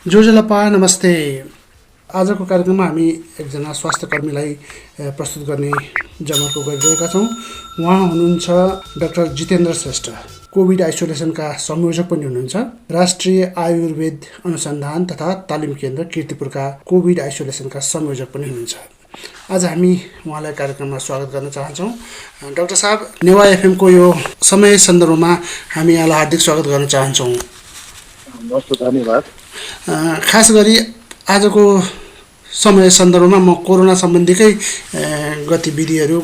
जोजलपा नमस्ते। आजको कार्यक्रममा हामी एकजना स्वास्थ्य कर्मीलाई प्रस्तुत गर्ने जमर्को गरिरहेका छौँ। उहाँ हुनुहुन्छ डाक्टर जितेन्द्र श्रेष्ठ, कोभिड आइसोलेसनका संयोजक पनि हुनुहुन्छ। राष्ट्रिय आयुर्वेद अनुसन्धान तथा तालिम केन्द्र कीर्तिपुरका कोभिड आइसोलेसनका संयोजक पनि हुनुहुन्छ। आज हामी उहाँलाई कार्यक्रममा स्वागत गर्न चाहन्छौँ। डाक्टर साहब, नेवा एफएमको यो समय सन्दर्भमा हामी यहाँलाई हार्दिक स्वागत गर्न चाहन्छौँ। धन्यवाद। खास गरी आजको समय सन्दर्भमा म कोरोना सम्बन्धीकै गतिविधिहरू,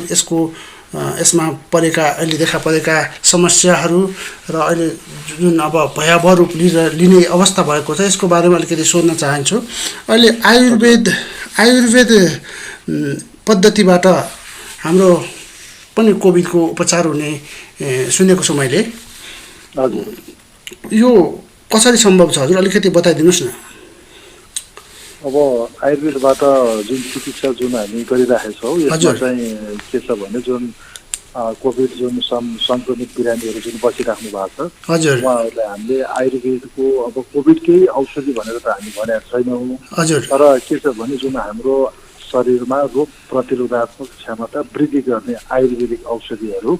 यसमा परेका अहिले देखा परेका समस्याहरू र अहिले जुन अब भयावह रूप लिने अवस्था भएको छ, यसको बारेमा अलिकति सोध्न चाहन्छु। अहिले आयुर्वेद पद्धतिबाट हाम्रो पनि कोभिडको उपचार हुने सुनेको छु मैले। यो कसरी सम्भव छ हजुर, अलिकति बताइदिनुहोस् न। अब आयुर्वेदबाट जुन चिकित्सा हामी गरिरहेका छौँ, यसमा चाहिँ के छ भने जुन कोभिड जुन सङ्क्रमित बिरामीहरू जुन बसिराख्नु भएको छ, उहाँहरूलाई हामीले आयुर्वेदको अब कोभिडकै औषधि भनेर त हामी भनेका छैनौँ। तर के छ भने जुन हाम्रो शरीरमा रोग प्रतिरोधात्मक क्षमता वृद्धि गर्ने आयुर्वेदिक औषधिहरू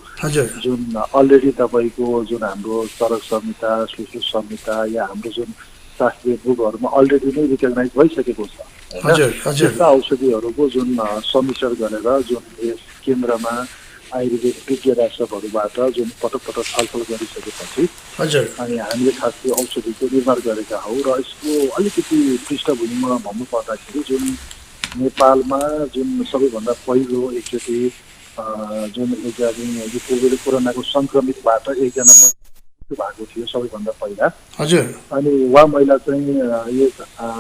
जुन अलरेडी तपाईँको जुन हाम्रो चरक संहिता, सुश्रुत संहिता या हाम्रो जुन शास्त्रीय बुकहरूमा अलरेडी नै रिकगनाइज भइसकेको छ। त्यस्ता औषधिहरूको जुन समिश्रण गरेर जुन यस केन्द्रमा आयुर्वेद विज्ञ राष्ट्रहरूबाट जुन पटक छलफल गरिसकेपछि अनि हामीले खास त्यो औषधिको निर्माण गरेका हौँ। र यसको अलिकति पृष्ठभूमिमा भन्नु पर्दाखेरि जुन नेपालमा जुन सबैभन्दा पहिलो एकचोटि जुन यो कोरोनाको सङ्क्रमितबाट एकजना भएको थियो सबैभन्दा पहिला। अनि उहाँ महिला चाहिँ यो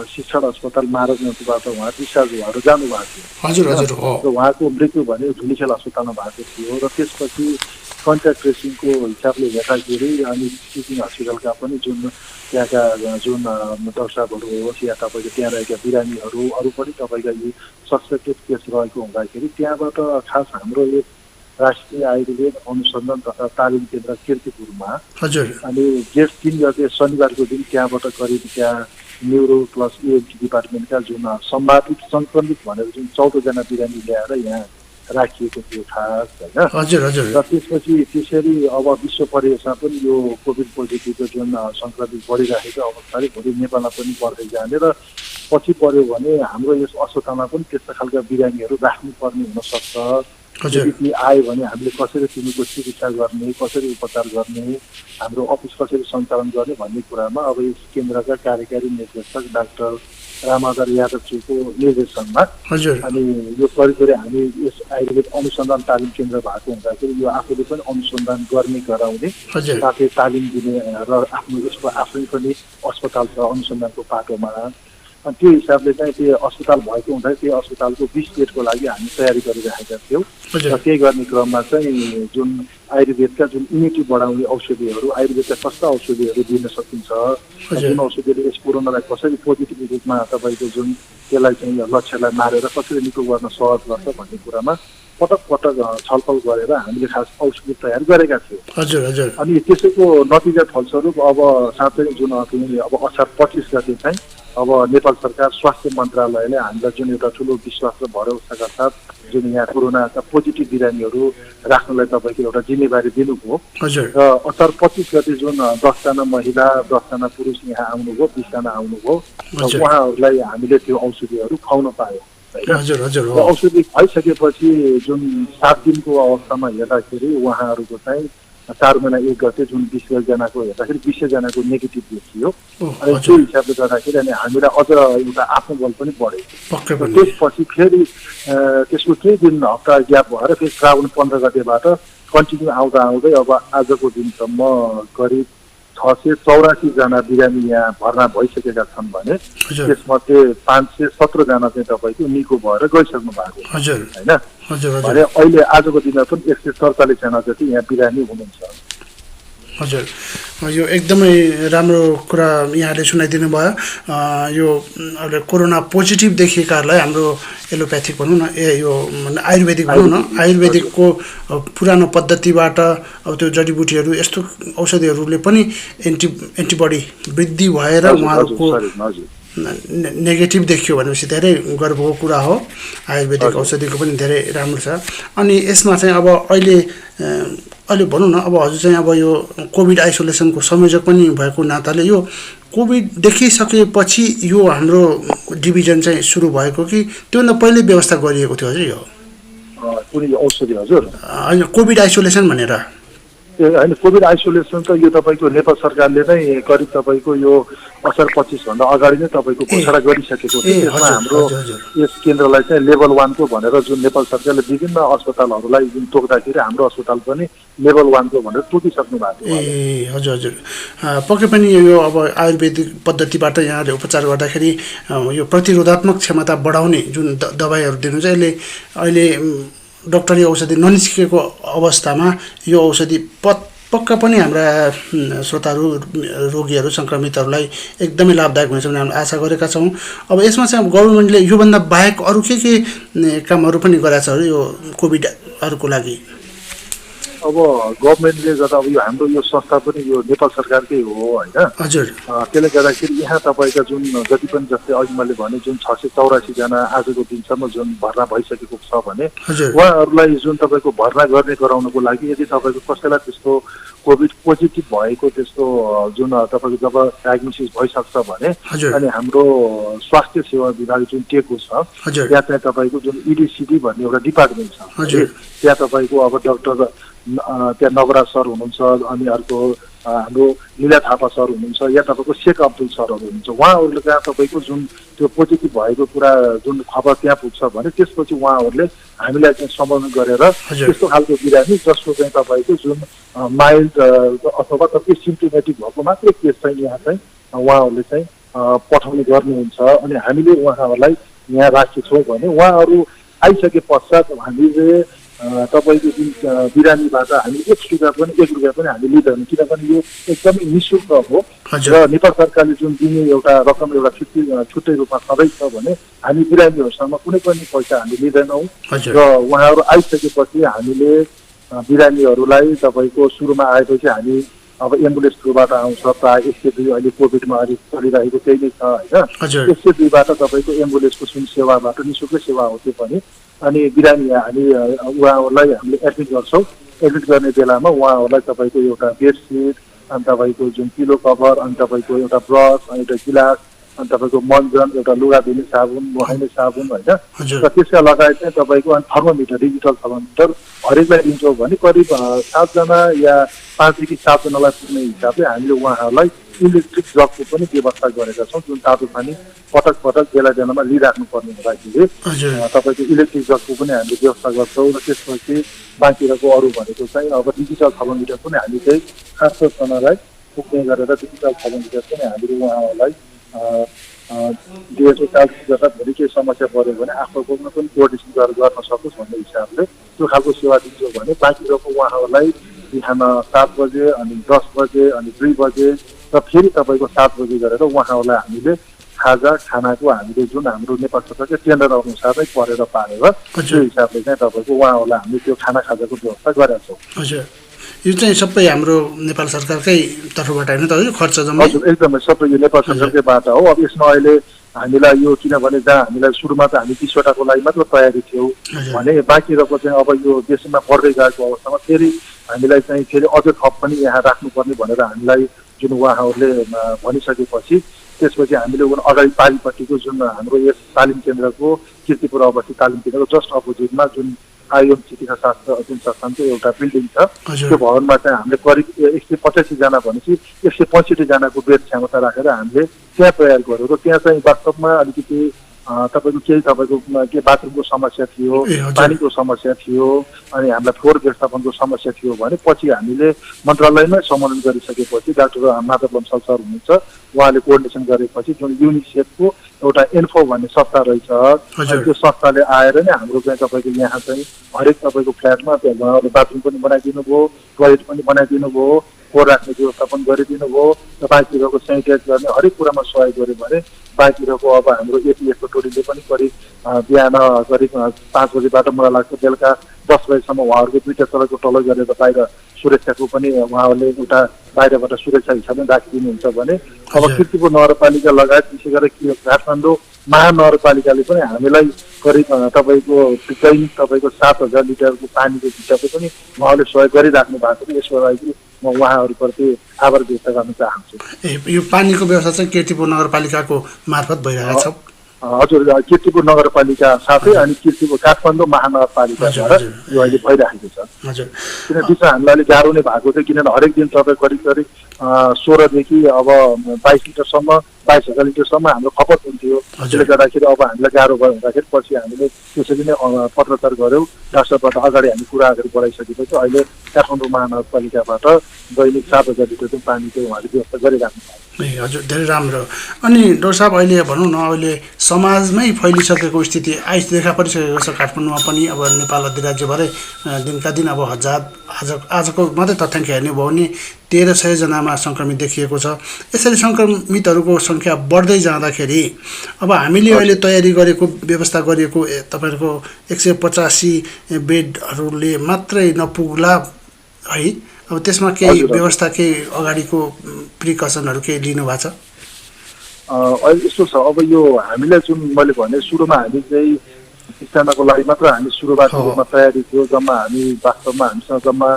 शिक्षण अस्पताल महाराजगञ्जबाट उहाँ डिस्चार्ज भएर जानुभएको थियो। र उहाँको मृत्यु भने धुलिखेल अस्पतालमा भएको थियो। र त्यसपछि कन्ट्याक्ट ट्रेसिङको हिसाबले हेर्दाखेरि अनि टिचिङ हस्पिटलका पनि जुन त्यहाँका जुन डाक्टर साहबहरू होस् या तपाईँको त्यहाँ रहेका बिरामीहरू अरू पनि तपाईँका यी सस्पेक्टेड केस रहेको हुँदाखेरि त्यहाँबाट खास हाम्रो यो राष्ट्रिय आयुर्वेद अनुसन्धान तथा तालिम केन्द्र कीर्तिपुरमा अनि जेठ 3 गते शनिबारको दिन त्यहाँबाट करिब त्यहाँ न्युरो प्लस इएनटी डिपार्टमेन्टका जुन सम्भावित सङ्क्रमित भनेर जुन 14 जना बिरामी ल्याएर यहाँ राखिएको थियो खास, होइन। र त्यसपछि त्यसरी अब विश्व परिवेशमा पनि यो कोभिड पोजिटिभको जुन सङ्क्रमित बढिरहेको अवस्थाले भोलि नेपालमा पनि बढ्दै जाने र पछि पर्यो भने हाम्रो यस अस्पतालमा पनि त्यस्ता खालका बिरामीहरू राख्नुपर्ने हुनसक्छ। यदि आयो भने हामीले कसरी तिनीको चिकित्सा गर्ने, कसरी उपचार गर्ने, हाम्रो अफिस कसरी सञ्चालन गर्ने भन्ने कुरामा अब यस केन्द्रका कार्यकारी निर्देशक डाक्टर रामाधर यादवजीको निर्देशनमा अनि यो करिब हामी यस आयुर्वेद अनुसन्धान तालिम केन्द्र भएको हुँदाखेरि यो आफूले पनि अनुसन्धान गर्ने गराउने साथै तालिम दिने र आफ्नो यसको आफ्नै पनि अस्पताल छ अनुसन्धानको पाटोमा। अनि त्यो हिसाबले चाहिँ त्यो अस्पताल भएको हुँदाखेरि त्यो अस्पतालको 20 बेडको लागि हामी तयारी गरिरहेका थियौँ। र त्यही गर्ने क्रममा चाहिँ जुन आयुर्वेदका जुन इम्युनिटी बढाउने औषधिहरू, आयुर्वेदका कस्ता औषधिहरू दिन सकिन्छ, जुन औषधिले यस कोरोनालाई कसरी पोजिटिभ रूपमा तपाईँको जुन त्यसलाई चाहिँ लक्ष्यलाई मारेर कसरी निको गर्न सहज गर्छ भन्ने कुरामा पटक छलफल गरेर हामीले खास औषधि तयार गरेका थियौँ। अनि त्यसैको नतिजा फलस्वरूप अब साथै जुन अब असार 25 गते चाहिँ अब नेपाल सरकार स्वास्थ्य मन्त्रालयले हामीलाई जुन एउटा ठुलो विश्वास र भरोसाका साथ जुन यहाँ कोरोनाका पोजिटिभ बिरामीहरू राख्नलाई तपाईँको एउटा जिम्मेवारी दिनुभयो। र असार 25 गते जुन 10 जना महिला 10 जना पुरुष यहाँ आउनुभयो, 20 जना आउनुभयो र उहाँहरूलाई हामीले त्यो औषधिहरू खुवाउन पायौँ। र औषधि खुवाइसकेपछि जुन 7 दिनको अवस्थामा हेर्दाखेरि उहाँहरूको चाहिँ 4 महिना 1 गते जुन 20 जनाको हेर्दाखेरि 20 जनाको नेगेटिभ देखियो। अनि त्यो हिसाबले गर्दाखेरि अनि हामीलाई अझ एउटा आत्मबल पनि बढ्यो। त्यसपछि फेरि त्यसको केही दिन हप्ता ग्याप भएर फेरि श्रावण 15 गतेबाट कन्टिन्यू आउँदै अब आजको दिनसम्म करिब 684 जना बिरामी यहाँ भर्ना भइसकेका छन् भने त्यसमध्ये 517 जना चाहिँ तपाईँको निको भएर गइसक्नु भएको, होइन। भने अहिले आजको दिनमा पनि 147 जना जति यहाँ बिरामी हुनुहुन्छ। हजुर, यो एकदमै राम्रो कुरा यहाँले सुनाइदिनु भयो। यो कोरोना पोजिटिभ देखिएकाहरूलाई हाम्रो एलोप्याथिक भनौँ न, यो आयुर्वेदिक भनौँ न, आयुर्वेदिकको पुरानो पद्धतिबाट अब त्यो जडीबुटीहरू यस्तो औषधिहरूले पनि एन्टिबडी वृद्धि भएर उहाँहरूको नेगेटिभ देखियो भनेपछि धेरै गर्वको कुरा हो। आयुर्वेदिक औषधिको पनि धेरै राम्रो छ। अनि यसमा चाहिँ अब अहिले भनौँ न, अब हजुर चाहिँ अब यो कोभिड आइसोलेसनको संयोजक पनि भएको नाताले यो कोभिड देखिसकेपछि यो हाम्रो डिभिजन चाहिँ सुरु भएको कि त्योभन्दा पहिले व्यवस्था गरिएको थियो हजुर? यो कुनै औषधि हजुर होइन, कोभिड आइसोलेसन भनेर। होइन, कोभिड आइसोलेसन त यो तपाईँको नेपाल सरकारले नै करिब तपाईँको यो असार 25 भन्दा अगाडि नै तपाईँको घोषणा गरिसकेको थियो। त्यसमा हाम्रो यस केन्द्रलाई चाहिँ लेभल 1 को भनेर जुन नेपाल सरकारले विभिन्न अस्पतालहरूलाई जुन तोक्दाखेरि हाम्रो अस्पताल पनि लेभल 1 को भनेर तोकिसक्नु भएको थियो। हजुर हजुर, पक्कै पनि यो अब आयुर्वेदिक पद्धतिबाट यहाँले उपचार गर्दाखेरि यो प्रतिरोधात्मक क्षमता बढाउने जुन दबाईहरू दिनु चाहिँ अहिले डक्टरी औषधि ननिस्केको अवस्थामा यो औषधि पक्का पनि हाम्रा श्रोताहरू, रोगीहरू, सङ्क्रमितहरूलाई एकदमै लाभदायक हुनेछ भन्ने हामीले आशा गरेका छौँ। अब यसमा चाहिँ अब गभर्मेन्टले योभन्दा बाहेक अरू के कामहरू पनि गरेका छ यो कोभिडहरूको लागि? अब गभर्मेन्टले गर्दा अब यो हाम्रो यो संस्था पनि यो नेपाल सरकारकै हो होइन हजुर। त्यसले गर्दाखेरि यहाँ तपाईँका जुन जति पनि जस्तै अघि मैले भने जुन 684 जना आजको दिनसम्म जुन भर्ना भइसकेको छ भने उहाँहरूलाई जुन तपाईँको भर्ना गराउनको लागि यदि तपाईँको कसैलाई त्यस्तो कोभिड पोजिटिभ भएको त्यस्तो जुन तपाईँको जब डायग्नोसिस भइसक्छ भने अनि हाम्रो स्वास्थ्य सेवा विभाग जुन टेको छ त्यहाँ चाहिँ तपाईँको जुन इडिसिडी भन्ने एउटा डिपार्टमेन्ट छ, त्यहाँ तपाईँको अब डाक्टर त्यहाँ नगराज सर हुनुहुन्छ, अनि अर्को हाम्रो लीला थापा सर हुनुहुन्छ, या तपाईँको शेख अब्दुल सरहरू हुनुहुन्छ। उहाँहरूले त्यहाँ तपाईँको जुन त्यो पोजिटिभ भएको कुरा जुन खबर त्यहाँ पुग्छ भने त्यसपछि उहाँहरूले हामीलाई चाहिँ सम्बोधन गरेर त्यस्तो खालको बिरामी जसको चाहिँ तपाईँको जुन माइल्ड अथवा तपाईँ सिम्टोमेटिक भएको मात्रै केस चाहिँ यहाँ चाहिँ उहाँहरूले चाहिँ पठाउने गर्नुहुन्छ। अनि हामीले उहाँहरूलाई यहाँ राखेछौँ भने उहाँहरू आइसके पश्चात हामीले तपाईँको जुन बिरामीबाट हामी 1 रुपियाँ पनि हामी लिँदैनौँ, किनभने यो एकदमै निःशुल्क हो र नेपाल सरकारले जुन दिने एउटा रकम एउटा छुट्टै रूपमा सधैँ छ भने हामी बिरामीहरूसँग कुनै पनि पैसा हामी लिँदैनौँ। र उहाँहरू आइसकेपछि हामीले बिरामीहरूलाई तपाईँको सुरुमा आएपछि हामी अब एम्बुलेन्स थ्रुबाट आउँछ, प्रायः 102 अहिले कोभिडमा अहिले चलिरहेको त्यही नै छ होइन। 102बाट तपाईँको एम्बुलेन्सको जुन सेवाबाट निःशुल्क सेवा हो त्यो पनि। अनि बिरामी हामी उहाँहरूलाई हामीले एडमिट गर्छौँ। एडमिट गर्ने बेलामा उहाँहरूलाई तपाईँको एउटा बेडसिट, अनि तपाईँको जुन पिलो कभर, अनि तपाईँको एउटा ब्रस, अनि एउटा गिलास, अनि तपाईँको मन्जन, एउटा लुगा धुने साबुन, नुहाउने साबुन होइन, र त्यसका लगायत चाहिँ तपाईँको अनि थर्मोमिटर, डिजिटल थर्मोमिटर हरेकलाई दिन्छौँ भने करिब 7 जना या 5 देखि 7 जनालाई पुग्ने हिसाबले हामीले उहाँहरूलाई इलेक्ट्रिक जगको पनि व्यवस्था गरेका छौँ, जुन तातो पानी पटक बेला लिइराख्नु पर्ने हुँदाखेरि तपाईँको इलेक्ट्रिक जगको पनि हामीले व्यवस्था गर्छौँ। र त्यसपछि बाँकी रहेको अरू भनेको चाहिँ अब डिजिटल थर्मोमिटर पनि हामी चाहिँ 700 जनालाई पुग्ने गरेर डिजिटल थर्मोमिटर पनि हामीले उहाँहरूलाई दिएको कालले गर्दा भोलि केही समस्या पऱ्यो भने आफ्नो बोक्न पनि कोर्डिनेसन गर्न सकोस् भन्ने हिसाबले त्यो खालको सेवा दिन्छौँ भने बाँकी रहेको उहाँहरूलाई बिहान 7 बजे, अनि 10 बजे, अनि 2 बजे र फेरि तपाईँको 7 बजे गरेर उहाँहरूलाई हामीले खानाको हामीले जुन हाम्रो नेपाल सरकारको टेन्डर अनुसार नै परेर पारेर त्यो हिसाबले चाहिँ तपाईँको उहाँहरूलाई हामीले त्यो खाजाको व्यवस्था गरेका छौँ। हजुर, यो चाहिँ सबै हाम्रो नेपाल सरकारकै तर्फबाट होइन त यो खर्च जम्मै? हजुर, एकदमै सबै यो नेपाल सरकारकैबाट हो। अब यसमा अहिले हामीलाई यो किनभने जहाँ हामीलाई सुरुमा त हामी 20 वटाको लागि मात्र तयारी थियौँ भने बाँकी रहेको चाहिँ अब यो देशमा बढ्दै गएको अवस्थामा फेरि हामीलाई चाहिँ फेरि अझ थप पनि यहाँ राख्नुपर्ने भनेर हामीलाई जुन उहाँहरूले भनिसकेपछि त्यसपछि हामीले अगाडि पारिपट्टिको जुन हाम्रो यस तालिम केन्द्रको कीर्तिपुर अवस्थित तालिम केन्द्रको जस्ट अपोजिटमा जुन आयुर्वेद चिकित्सा शास्त्र अध्ययन संस्थानको एउटा बिल्डिङ छ, त्यो भवनमा चाहिँ हामीले करिब 185 जना भनेपछि 165 जनाको बेड क्षमता राखेर हामीले त्यहाँ तयार गऱ्यौँ। र त्यहाँ चाहिँ वास्तवमा अलिकति तपाईँको केही तपाईँको के बाथरुमको समस्या थियो, पानीको समस्या थियो, अनि हामीलाई फोहोर व्यवस्थापनको समस्या थियो भने पछि हामीले मन्त्रालयमै सम्मेलन गरिसकेपछि डाक्टर माधव बन्सल सर हुनुहुन्छ, उहाँले कोअर्डिनेसन गरेपछि जुन युनिसेफको एउटा इन्फो भन्ने संस्था रहेछ, त्यो संस्थाले आएर नै हाम्रो चाहिँ तपाईँको यहाँ चाहिँ हरेक तपाईँको फ्ल्याटमा उहाँहरूले बाथरुम पनि बनाइदिनु भयो, टोयलेट पनि बनाइदिनु भयो, फोहोर राख्ने व्यवस्थापन गरिदिनु भयो र बाहिरतिरको सेनिटाइज गर्ने हरेक कुरामा सहयोग गर्यो भने बाहिरतिरको अब हाम्रो एपिएफको टोलीले पनि करिब बिहान करिब 5 बजेबाट मलाई लाग्छ बेलुका 10 बजेसम्म उहाँहरूको 2टा तलको टलो गरेर बाहिर सुरक्षाको पनि उहाँहरूले एउटा बाहिरबाट सुरक्षा हिसाबले राखिदिनुहुन्छ भने अब कीर्तिपुर नगरपालिका लगायत विशेष गरेर काठमाडौँ महानगरपालिकाले पनि हामीलाई करिब तपाईँको दैनिक तपाईँको 7,000 लिटरको पानीको हिसाबले पनि उहाँहरूले सहयोग गरिराख्नु भएको छ। यसको लागि म उहाँहरूप्रति आभार व्यक्त गर्न चाहन्छु। यो पानीको व्यवस्था चाहिँ कीर्तिपुर नगरपालिकाको मार्फत भइरहेको छ। हजुर, कीर्तिपुर नगरपालिका साथै अनि कीर्तिपुर काठमाडौँ महानगरपालिकाद्वारा यो अहिले भइरहेको छ। किन बिचमा हामीलाई अलिक गाह्रो नै भएको थियो, किनभने हरेक दिन तपाईँ करिब करिब 16 देखि अब 22 लिटरसम्म 22,000 लिटरसम्म हाम्रो खपत हुन्थ्यो। त्यसले गर्दाखेरि अब हामीलाई गाह्रो भयो हुँदाखेरि पछि हामीले त्यसरी नै पत्रचार गऱ्यौँ। डाक्टरबाट अगाडि हामी कुरा अगाडि बढाइसकेपछि अहिले काठमाडौँ महानगरपालिकाबाट दैनिक 7,000 लिटर चाहिँ पानीको उहाँले व्यवस्था गरिराख्नु भएको छ। हजुर, धेरै राम्रो। अनि डाक्टर साहब अहिले भनौँ न अहिले समाजमै फैलिसकेको स्थिति देखा परिसकेको छ काठमाडौँमा पनि। अब नेपाल अधिराज्यभरै दिनका दिन अब आजको मात्रै तथ्याङ्क हेर्ने भयो भने 1,300 जनामा सङ्क्रमित देखिएको छ। यसरी सङ्क्रमितहरूको सङ्ख्या बढ्दै जाँदाखेरि अब हामीले अहिले तयारी गरेको व्यवस्था गरिएको तपाईँहरूको 185 बेडहरूले मात्रै नपुग्ला है? अब त्यसमा केही व्यवस्था केही अगाडिको प्रिकसनहरू केही लिनु भएको छ? अहिले यस्तो छ, अब यो हामीलाई जुन मैले भने सुरुमा हामी चाहिँ एकजनाको लागि मात्र हामी सुरुवाती रूपमा तयारी थियो। जम्मा हामी वास्तवमा हामीसँग जम्मा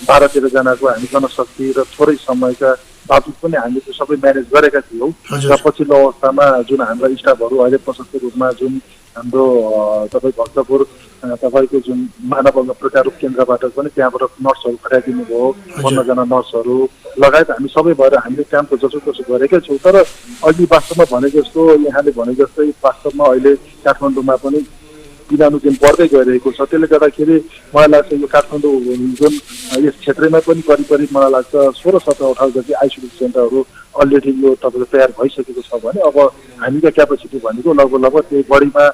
12-13 जनाको हामी जनशक्ति र थोरै समयका बावजुद पनि हामीले त्यो सबै म्यानेज गरेका थियौँ। र पछिल्लो अवस्थामा जुन हाम्रा स्टाफहरू अहिले प्रशस्त रूपमा जुन हाम्रो तपाईँ भक्तपुर तपाईँको जुन मानव प्रत्यारोप केन्द्रबाट पनि त्यहाँबाट नर्सहरू खटाइदिनु भयो, 15 जना नर्सहरू लगायत हामी सबै भएर हामीले काम त जसोतसो गरेकै छौँ। तर अहिले वास्तवमा भने जस्तो यहाँले भने जस्तै वास्तवमा अहिले काठमाडौँमा पनि दिनानुदिन बढ्दै गइरहेको छ। त्यसले गर्दाखेरि मलाई लाग्छ यो काठमाडौँ जुन यस क्षेत्रमा पनि करिब करिब मलाई लाग्छ 16-17 जति आइसोलेसन सेन्टरहरू अलरेडी यो तपाईँको तयार भइसकेको छ भने अब हामीको क्यापेसिटी भनेको लगभग त्यही बढीमा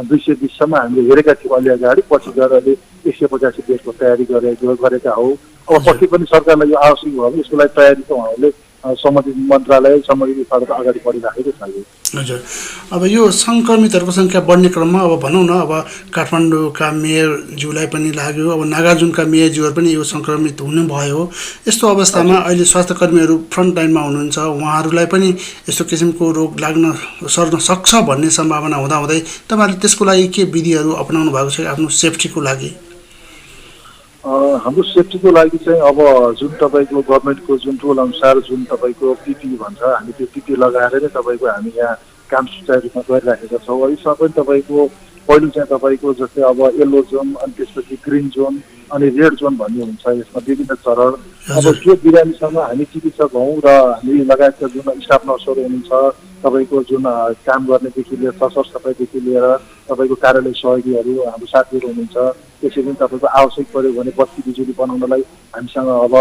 220सम्म हामीले हेरेका थियौँ अलि अगाडि। पछि गएर अहिले 185 बेडको तयारी गरेका हौ। अब पछि पनि सरकारलाई यो आवश्यक भयो भने यसको लागि तयारी त उहाँहरूले सम्बन्धित मन्त्रालय सम्बन्धित विभागबाट अगाडि बढिराखेको छ। हजुर, अब यो सङ्क्रमितहरूको सङ्ख्या बढ्ने क्रममा अब भनौँ न अब काठमाडौँका मेयरज्यूलाई पनि लाग्यो, अब नागार्जुनका मेयरज्यूहरू पनि यो सङ्क्रमित हुनुभयो। यस्तो अवस्थामा अहिले स्वास्थ्यकर्मीहरू फ्रन्ट लाइनमा हुनुहुन्छ, उहाँहरूलाई पनि यस्तो किसिमको रोग सर्न सक्छ भन्ने सम्भावना हुँदाहुँदै तपाईँहरूले त्यसको लागि के विधिहरू अपनाउनु भएको छ आफ्नो सेफ्टीको लागि? हाम्रो सेफ्टीको लागि चाहिँ अब जुन तपाईँको गभर्मेन्टको जुन रुल अनुसार जुन तपाईँको पिपी भन्छ, हामी त्यो पिपी लगाएर नै तपाईँको हामी यहाँ काम सुचारू रूपमा गरिराखेका छौँ। यसमा पनि तपाईँको पहिलो चाहिँ तपाईँको जस्तै अब येल्लो जोन, अनि त्यसपछि ग्रिन जोन अनि रेड जोन भन्ने हुन्छ। यसमा विभिन्न चरण। अब त्यो बिरामीसँग हामी चिकित्सक हौँ र हामी लगायतका जुन स्टाफ नर्सहरू हुनुहुन्छ, तपाईँको जुन काम गर्नेदेखि लिएर सरसफाइदेखि लिएर तपाईँको कार्यालय सहयोगीहरू हाम्रो साथीहरू हुनुहुन्छ। त्यसरी पनि तपाईँको आवश्यक पऱ्यो भने बत्ती बिजुली बनाउनलाई हामीसँग अब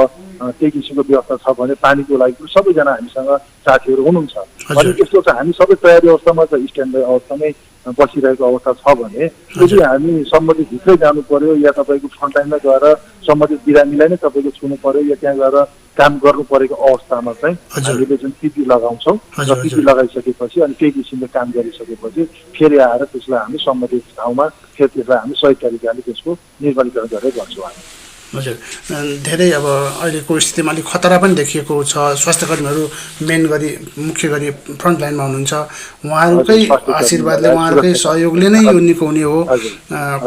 त्यही किसिमको व्यवस्था छ भने पानीको लागि पनि सबैजना हामीसँग साथीहरू हुनुहुन्छ। भने त्यस्तो छ, हामी सबै तयारी अवस्थामा छ, स्ट्यान्ड बाई अवस्थामै बसिरहेको अवस्था छ भने यदि हामी सम्बन्धित भित्रै जानु पर्यो या तपाईँको फ्रन्टलाइनमा गएर सम्बन्धित बिरामीलाई नै तपाईँको छुनु पर्यो या त्यहाँ गएर काम गर्नु परेको अवस्थामा चाहिँ हामीले जुन पिपी लगाउँछौँ र पिपी लगाइसकेपछि अनि केही किसिमले काम गरिसकेपछि फेरि आएर त्यसलाई हामी सम्बन्धित ठाउँमा फेरि त्यसलाई हामी सही तरिकाले त्यसको निर्माणीकरण गरेर गर्छौँ हामी। हजुर, धेरै अब अहिलेको स्थितिमा अलिक खतरा पनि देखिएको छ। स्वास्थ्यकर्मीहरू मेन गरी मुख्य गरी फ्रन्ट लाइनमा हुनुहुन्छ, उहाँहरूकै आशीर्वादले उहाँहरूकै सहयोगले नै यो निको हुने हो,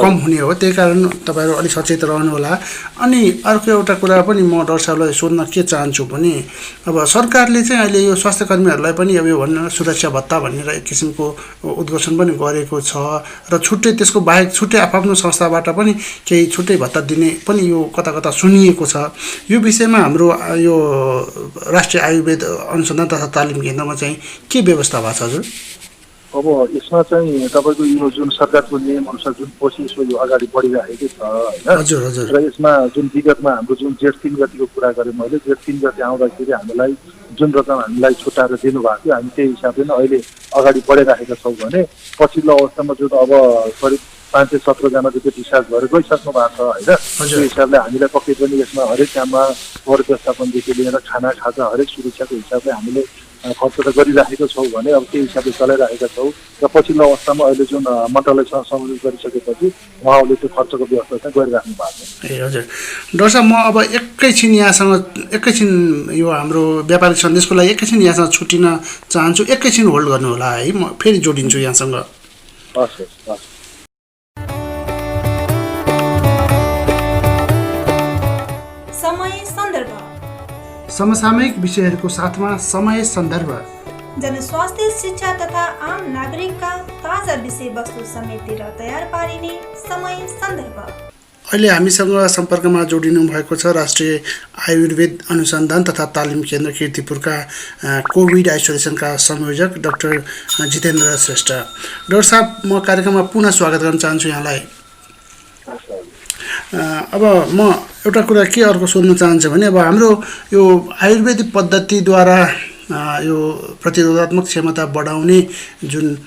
कम हुने हो। त्यही कारण तपाईँहरू अलिक सचेत रहनुहोला। अनि अर्को एउटा कुरा पनि म डाक्टर साहबलाई सोध्न के चाहन्छु भने अब सरकारले चाहिँ अहिले यो स्वास्थ्यकर्मीहरूलाई पनि अब यो भन्न सुरक्षा भत्ता भनेर एक किसिमको उद्घोषण पनि गरेको छ र छुट्टै त्यसको बाहेक छुट्टै आफ्नो संस्थाबाट पनि केही छुट्टै भत्ता दिने पनि यो कता कता सुनिएको छ। यो विषयमा हाम्रो यो राष्ट्रिय आयुर्वेद अनुसन्धान तथा तालिम केन्द्रमा चाहिँ के व्यवस्था भएको छ हजुर? अब यसमा चाहिँ तपाईँको यो जुन सरकारको नियम अनुसार जुन प्रोसेस यो अगाडि बढिरहेकै छ होइन। र यसमा जुन विगतमा हाम्रो जुन जेठ 3 गतिको कुरा गरेँ मैले, जेठ 3 गति आउँदाखेरि हामीलाई जुन रकम हामीलाई छुट्याएर दिनुभएको थियो हामी त्यही हिसाबले नै अहिले अगाडि बढिराखेका छौँ भने पछिल्लो अवस्थामा जुन अब करिब 517 जना जति डिस्चार्ज भएर गइसक्नु भएको छ होइन। त्यो हिसाबले हामीलाई पक्कै पनि यसमा हरेक काममा कर व्यवस्थापनदेखि लिएर खाना खाजा हरेक सुरक्षाको हिसाबले हामीले खर्च त गरिराखेका छौँ भने अब त्यही हिसाबले चलाइराखेका छौँ र पछिल्लो अवस्थामा अहिले जुन मन्त्रालयसँग सम्बोधन गरिसकेपछि उहाँहरूले त्यो खर्चको व्यवस्था चाहिँ गरिराख्नु भएको छ। ए हजुर डाक्टर साहब, म अब एकैछिन यो हाम्रो व्यापारिक सन्देशको लागि एकैछिन यहाँसँग छुट्टिन चाहन्छु। एकैछिन होल्ड गर्नु होला है, म फेरि जोडिन्छु यहाँसँग। हस् हस् हस्। समसामयिक विषयहरूको साथमा समय सन्दर्भ, जनस्वास्थ्य, शिक्षा तथा आम नागरिकका ताजा विषयवस्तु समेटेर तयार पारिने समय सन्दर्भ। अहिले हामीसँग सम्पर्कमा जोडिनु भएको छ राष्ट्रिय आयुर्वेद अनुसन्धान तथा तालिम केन्द्र कीर्तिपुरका कोभिड आइसोलेसनका संयोजक डाक्टर जितेन्द्र श्रेष्ठ। डाक्टर साहब, म कार्यक्रममा पुनः स्वागत गर्न चाहन्छु यहाँलाई। अब म एउटा कुरा के अर्को सोध्न चाहन्छु भने अब हाम्रो यो आयुर्वेदिक पद्धतिद्वारा यो प्रतिरोधात्मक क्षमता बढाउने जुन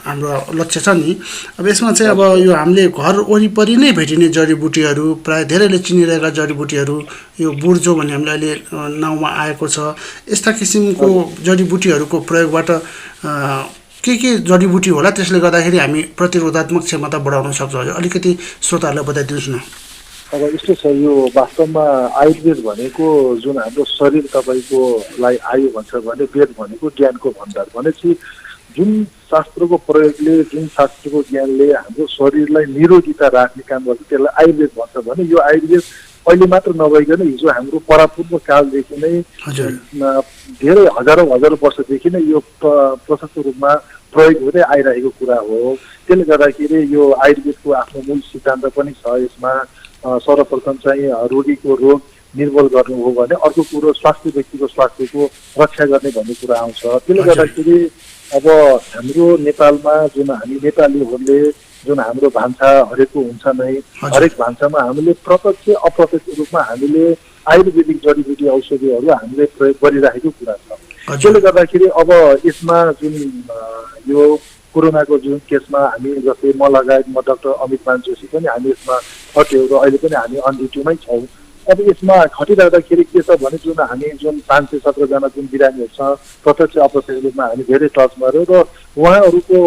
हाम्रो लक्ष्य छ नि, अब यसमा चाहिँ अब यो हामीले घर वरिपरि नै भेटिने जडीबुटीहरू, प्राय धेरैले चिनिरहेका जडीबुटीहरू, यो बुर्जो भन्ने हामीले अहिले नाउँमा आएको छ, यस्ता किसिमको जडीबुटीहरूको प्रयोगबाट के जडीबुटी होला त्यसले गर्दाखेरि हामी प्रतिरोधात्मक क्षमता बढाउन सक्छौँ? अलिकति श्रोताहरूलाई बताइदिनुहोस् न। अब यस्तो छ, यो वास्तवमा आयुर्वेद भनेको जुन हाम्रो शरीर तपाईँको लाई आयु भन्छ भने वेद भनेको ज्ञानको भण्डार भनेपछि जुन शास्त्रको प्रयोगले, जुन शास्त्रको ज्ञानले हाम्रो शरीरलाई निरोगिता राख्ने काम गर्छ त्यसलाई आयुर्वेद भन्छ भने यो आयुर्वेद अहिले मात्र नभइकन हिजो हाम्रो परापूर्व कालदेखि नै धेरै हजारौँ वर्षदेखि नै यो प्रशस्त रूपमा प्रयोग हुँदै आइरहेको कुरा हो। त्यसले गर्दाखेरि यो आयुर्वेदको आफ्नो मूल सिद्धान्त पनि छ। यसमा सर्वप्रथम चाहिँ रोगीको रोग निर्मूल गर्नु हो भने अर्को कुरो स्वास्थ्य व्यक्तिको स्वास्थ्यको रक्षा गर्ने भन्ने कुरा आउँछ। त्यसले गर्दाखेरि अब हाम्रो नेपालमा जुन हामी नेपालीहरूले जुन हाम्रो भान्सा हरेकको हुन्छ नै, हरेक भान्सामा हामीले प्रत्यक्ष अप्रत्यक्ष रूपमा हामीले आयुर्वेदिक जडीबुटी औषधिहरू हामीले प्रयोग गरिराखेको कुरा छ। त्यसले गर्दाखेरि अब यसमा जुन यो कोरोनाको जुन केसमा हामी जस्तै म लगायत म डाक्टर अमित मान जोशी पनि हामी यसमा खट्यौँ र अहिले पनि हामी अन ड्युटीमै छौँ। अब यसमा खटिराख्दाखेरि के छ भने जुन हामी जुन 517 जना जुन बिरामीहरू छ प्रत्यक्ष अप्रत्यक्ष रूपमा हामी धेरै टचमा रह्यौँ र उहाँहरूको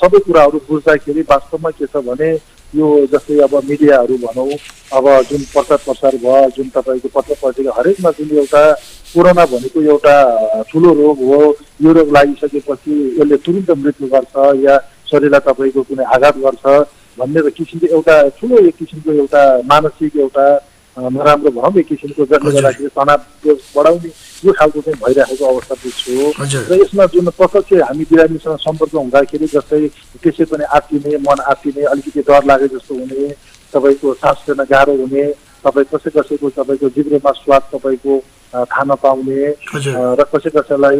सबै कुराहरू बुझ्दाखेरि वास्तवमा के छ भने यो जस्तै अब मिडियाहरू भनौँ, अब जुन प्रचार प्रसार भयो, जुन तपाईँको पत्र पत्रिका हरेकमा जुन एउटा कोरोना भनेको एउटा ठुलो रोग हो, यो रोग लागिसकेपछि यसले तुरुन्त मृत्यु गर्छ या शरीरलाई तपाईँको कुनै आघात गर्छ भन्ने किसिमको एउटा ठुलो एक किसिमको एउटा मानसिक एउटा नराम्रो भनौँ एक किसिमको जसले गर्दाखेरि तनाव बढाउने यो खालको चाहिँ भइरहेको अवस्था बुझ्छु। र यसमा जुन प्रत्यक्ष हामी बिरामीसँग सम्पर्क हुँदाखेरि जस्तै त्यसै पनि आत्तिने, मन आत्तिने, अलिकति डर लागे जस्तो हुने, तपाईँको सास फेर्न गाह्रो हुने, तपाईँ कसैको तपाईँको जिब्रोमा स्वाद तपाईँको थाहा नपाउने र कसैलाई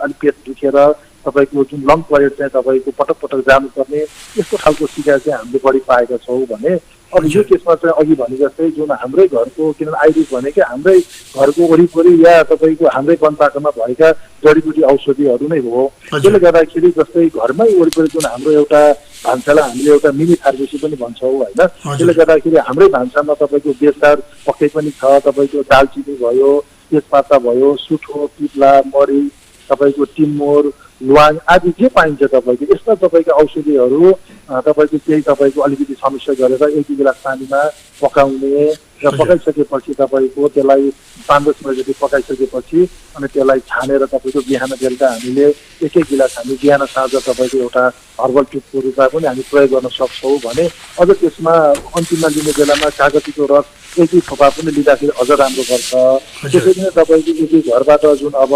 अलिक पेट दुखेर तपाईँको जुन लङ पिरियड चाहिँ तपाईँको पटक पटक जानुपर्ने यस्तो खालको शिकायत चाहिँ हामीले बढी पाएका छौँ भने अब यो केसमा चाहिँ अघि भने जस्तै जुन हाम्रै घरको, किनभने आयुर्वेद भनेकै हाम्रै घरको वरिपरि या तपाईँको हाम्रै वनपाकामा भएका जडीबुटी औषधिहरू नै हो। त्यसले गर्दाखेरि जस्तै घरमै वरिपरि जुन हाम्रो एउटा भान्सालाई हामीले एउटा मिनी फार्मेसी पनि भन्छौँ होइन। त्यसले गर्दाखेरि हाम्रै भान्सामा तपाईँको बेसार पक्कै पनि छ, तपाईँको दालचिनी भयो, तेजपत्ता भयो, सुठो, पिप्ला, मरिच, तपाईँको टिम्बोर, ल्वाङ आदि जे पाइन्छ तपाईँको यस्ता तपाईँको औषधिहरू तपाईँको केही तपाईँको अलिकति समस्या गरेर एक गिलास पानीमा पकाउने र पकाइसकेपछि तपाईँको त्यसलाई 5-10 मिनट जति पकाइसकेपछि अनि त्यसलाई छानेर तपाईँको बिहान बेलुका हामीले एक गिलास हामी बिहान साँझ तपाईँको एउटा हर्बल ट्युबको रूपमा पनि हामी प्रयोग गर्न सक्छौँ भने अझ त्यसमा अन्तिममा लिने बेलामा कागतीको रस एक थोपा पनि लिँदाखेरि अझ राम्रो गर्छ। त्यसरी नै तपाईँको यदि घरबाट जुन अब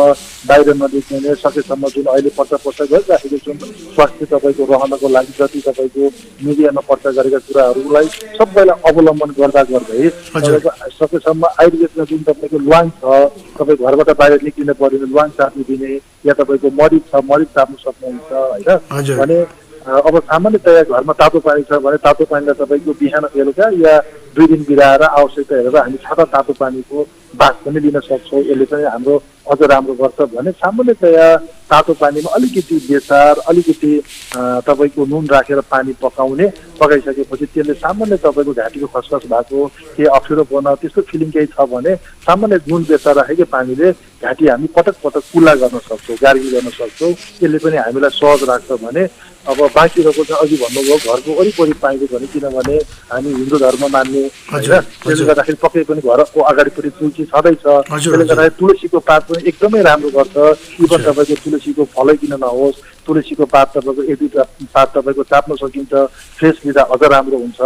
बाहिर ननिक्लिने सकेसम्म जुन अहिले पर्चा गरिराखेको जुन स्वास्थ्य तपाईँको रहनको लागि जति तपाईँको मिडियामा पर्चा गरेका कुराहरूलाई सबैलाई अवलम्बन गर्दा गर्दै तपाईँको सकेसम्म आयुर्वेदमा जुन तपाईँको ल्वाङ छ, तपाईँ घरबाट बाहिर निक्लिनु पऱ्यो भने ल्वाङ चाप्नु या तपाईँको मरिच छ, मरिच चाप्नु सक्नुहुन्छ होइन। भने अब सामान्यतया घरमा तातो पानी छ भने तातो पानीलाई तपाईँको बिहान बेलुका या 2 दिन बिराएर आवश्यकता हेरेर हामी छाता तातो पानीको बास पनि लिन सक्छौँ। यसले चाहिँ हाम्रो अझ राम्रो गर्छ भने सामान्यतया तातो पानीमा अलिकति बेसार अलिकति तपाईँको नुन राखेर पानी पकाइसकेपछि त्यसले सामान्य तपाईँको घाँटीको खसखस भएको केही अप्ठ्यारो पर्न त्यस्तो फिलिङ केही छ भने सामान्य नुन बेसार राखेकै पानीले घाँटी हामी पटक पटक कुल्ला गर्न सक्छौँ, गार्गिल गर्न सक्छौँ। त्यसले पनि हामीलाई सहज राख्छ भने अब बाँकी रहेको चाहिँ अघि भन्नुभयो घरको वरिपरि पाइन्छ भने किनभने हामी हिन्दू धर्म मान्ने होइन, त्यसले गर्दाखेरि पक्कै पनि घरको अगाडिपट्टि तुलसी छँदैछ। त्यसले गर्दाखेरि तुलसीको पात पनि एकदमै राम्रो गर्छ। इभन तपाईँको तुलसीको फलै किन नहोस्, तुलसीको पात तपाईँको एक दुईवटा पात तपाईँको चाप्न सकिन्छ, फ्रेस लिँदा अझ राम्रो हुन्छ।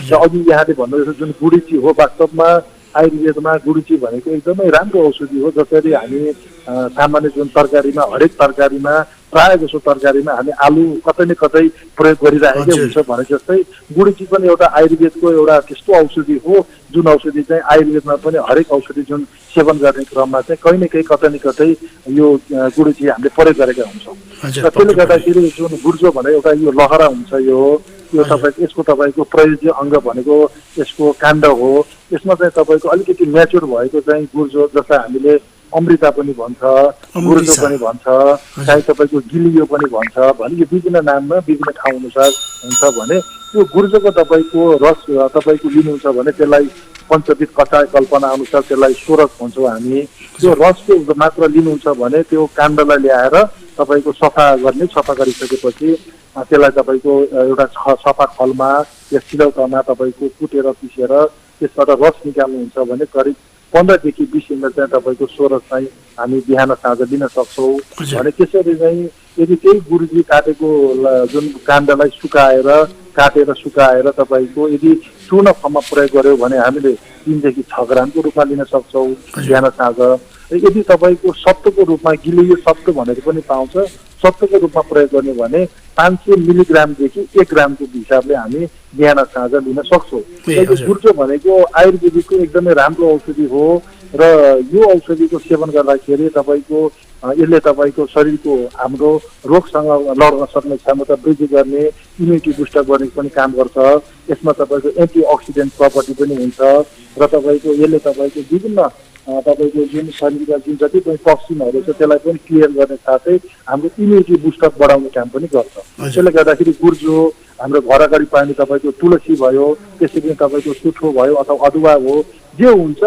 र अघि यहाँले भन्नुभएको जुन गुडुची हो, वास्तवमा आयुर्वेदमा गुडुची भनेको एकदमै राम्रो औषधि हो। जसरी हामी सामान्य जुन तरकारीमा हरेक तरकारीमा प्रायः जसो तरकारीमा हामी आलु कतै न कतै प्रयोग गरिरहेकै हुन्छ भने जस्तै गुडुची पनि एउटा आयुर्वेदको एउटा त्यस्तो औषधि हो जुन औषधि चाहिँ आयुर्वेदमा पनि हरेक औषधि जुन सेवन गर्ने क्रममा चाहिँ कहीँ न कहीँ कतै न कतै यो गुडुची हामीले प्रयोग गरेका हुन्छौँ। र त्यसले गर्दाखेरि जुन गुर्जो भने एउटा यो लहरा हुन्छ, यो तपाईँको यसको तपाईँको प्रयोज्य अङ्ग भनेको यसको काण्ड हो। यसमा चाहिँ तपाईँको अलिकति म्याच्योर भएको चाहिँ गुर्जो, जसलाई हामीले अमृता पनि भन्छ, गुर्जो पनि भन्छ, चाहे तपाईँको गिलियो पनि भन्छ भने यो विभिन्न नाममा विभिन्न ठाउँ अनुसार हुन्छ भने त्यो गुर्जोको तपाईँको रस तपाईँको लिनुहुन्छ भने त्यसलाई पञ्चविध कषाय कल्पना अनुसार त्यसलाई सोरस भन्छौँ हामी। त्यो रसको मात्र लिनुहुन्छ भने त्यो काण्डलाई ल्याएर तपाईँको सफा गरिसकेपछि त्यसलाई तपाईँको एउटा सफा खलमा या सिलौटामा तपाईँको कुटेर पिसेर त्यसबाट रस निकाल्नुहुन्छ भने करिब 15 देखि 20 ml चाहिँ तपाईँको सोरस चाहिँ हामी बिहान साँझ लिन सक्छौँ। भने त्यसरी चाहिँ यदि त्यही गुरुजी काटेको जुन काण्डलाई काटेर सुकाएर तपाईँको यदि चूर्ण फर्ममा प्रयोग गर्यो भने हामीले 3 देखि 6 ग्रामको रूपमा लिन सक्छौँ बिहान साँझ। यदि तपाईँको सत्तोको रूपमा गिलियो सत्तो भनेर पनि पाउँछ, सत्तोको रूपमा प्रयोग गर्ने भने 500 मिलिग्रामदेखि 1 ग्रामको हिसाबले हामी बिहान साँझ लिन सक्छौँ। गुर्जो भनेको आयुर्वेदिकको एकदमै राम्रो औषधि हो र यो औषधिको सेवन गर्दाखेरि तपाईँको यसले तपाईँको शरीरको हाम्रो रोगसँग लड्न सक्ने क्षमता वृद्धि गर्ने, इम्युनिटी बुस्टर गर्ने पनि काम गर्छ। यसमा तपाईँको एन्टिअक्सिडेन्ट प्रपर्टी पनि हुन्छ र तपाईँको यसले तपाईँको विभिन्न तपाईँको जुन शरीरका जुन जति पनि टक्सिनहरू छ त्यसलाई पनि क्लियर गर्ने साथै हाम्रो इम्युनिटी बुस्टर बढाउने काम पनि गर्छ। त्यसले गर्दाखेरि गुर्जो हाम्रो घर अगाडि पाइने तपाईँको तुलसी भयो, त्यसरी नै तपाईँको सुठो भयो अथवा अदुवा हो, जे हुन्छ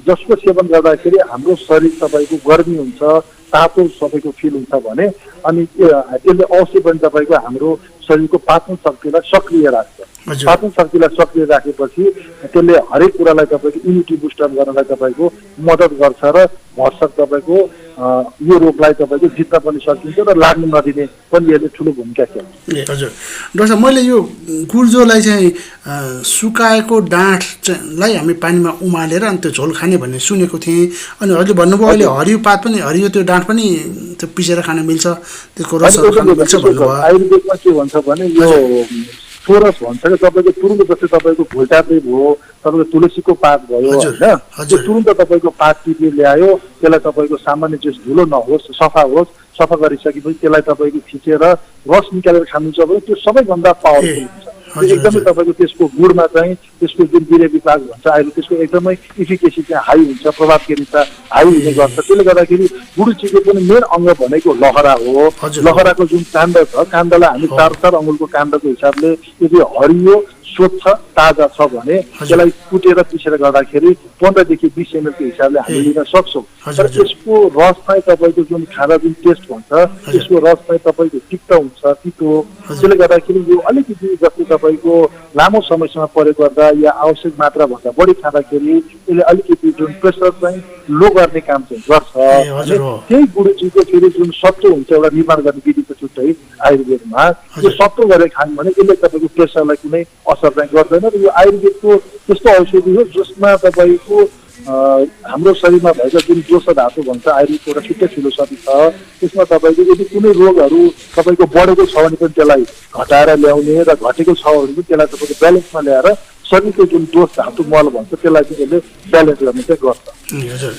जसको सेवन गर्दाखेरि हाम्रो शरीर तपाईँको गर्मी हुन्छ, तातो सबैको फिल हुन्छ भने अनि त्यसले अवश्य पनि तपाईँको हाम्रो शरीरको पाचन शक्तिलाई सक्रिय राख्छ। पाचन शक्तिलाई सक्रिय राखेपछि त्यसले हरेक कुरालाई तपाईँको इम्युनिटी बुस्टर गर्नलाई तपाईँको मद्दत गर्छ र भरसक तपाईँको यो रोगलाई तपाईँको जित्न पनि सकिन्छ र लाग्नु नदिने पनि यसले ठुलो भूमिका खेल्छ। हजुर डाक्टर साहब, मैले यो गुर्जोलाई चाहिँ सुकाएको डाँठलाई हामी पानीमा उमालेर अनि त्यो झोल खाने भन्ने सुनेको थिएँ। अनि हजुरले भन्नुभयो अहिले हरियो पात पनि, हरियो त्यो डाँठ पनि त्यो पिसेर खान मिल्छ, त्यसको रसहरू खान मिल्छ भन्नुभयो। आयुर्वेदमा के भन्छ भने यो सोरस भन्छ कि तपाईँको तुरुन्त जस्तै तपाईँको घुल्टाप्रे भयो, तपाईँको तुलसीको पात भयो होइन, त्यो तुरुन्त तपाईँको पात टिपेर ल्यायो, त्यसलाई तपाईँको सामान्य जस धुलो नहोस् सफा होस्, सफा गरिसकेपछि त्यसलाई तपाईँको खिचेर रस निकालेर खानुहुन्छ भने त्यो सबैभन्दा पावरफुल हुन्छ। एकदमै तपाईँको त्यसको गुडमा चाहिँ त्यसको जुन वीर्य विकास भन्छ अहिले त्यसको एकदमै इफिकेसी चाहिँ हाई हुन्छ, प्रभावकारिता हाई हुने गर्छ। त्यसले गर्दाखेरि गुडुचीको पनि मेन अङ्ग भनेको लहरा हो। लहराको जुन काण्ड छ, काण्डलाई हामी 4 अङ्गुलको काण्डको हिसाबले यदि हरियो स्वच्छ ताजा छ भने त्यसलाई कुटेर पिसेर गर्दाखेरि 15 देखि 20 ml को हिसाबले हामी लिन सक्छौँ। तर यसको रस चाहिँ तपाईँको जुन खाँदा जुन टेस्ट भन्छ त्यसको रस चाहिँ तपाईँको तिक्त हुन्छ, तितो। त्यसले गर्दाखेरि यो अलिकति जस्तै तपाईँको लामो समयसम्म प्रयोग गर्दा या आवश्यक मात्राभन्दा बढी खाँदाखेरि यसले अलिकति जुन प्रेसर चाहिँ लो गर्ने काम चाहिँ गर्छ। त्यही गुडुचीको फेरि जुन सत्तो हुन्छ एउटा निर्माण गर्ने विधिको छुट्टै आयुर्वेदमा, यो सत्तो गरेर खानु भने यसले तपाईँको प्रेसरलाई कुनै असर चाहिँ गर्दैन। र यो आयुर्वेदको त्यस्तो औषधि हो जसमा तपाईँको हाम्रो शरीरमा भएका जुन दोष धातु भन्छ आयुर्वेदको एउटा छुट्टै फिलोसफी छ। त्यसमा तपाईँको यदि कुनै रोगहरू तपाईँको बढेको छ भने पनि त्यसलाई घटाएर ल्याउने र घटेको छ भने पनि त्यसलाई तपाईँको ब्यालेन्समा ल्याएर शरीरको जुन दोष धातु मल भन्छ त्यसलाई चाहिँ यसले ब्यालेन्स गर्ने चाहिँ गर्छ। हजुर,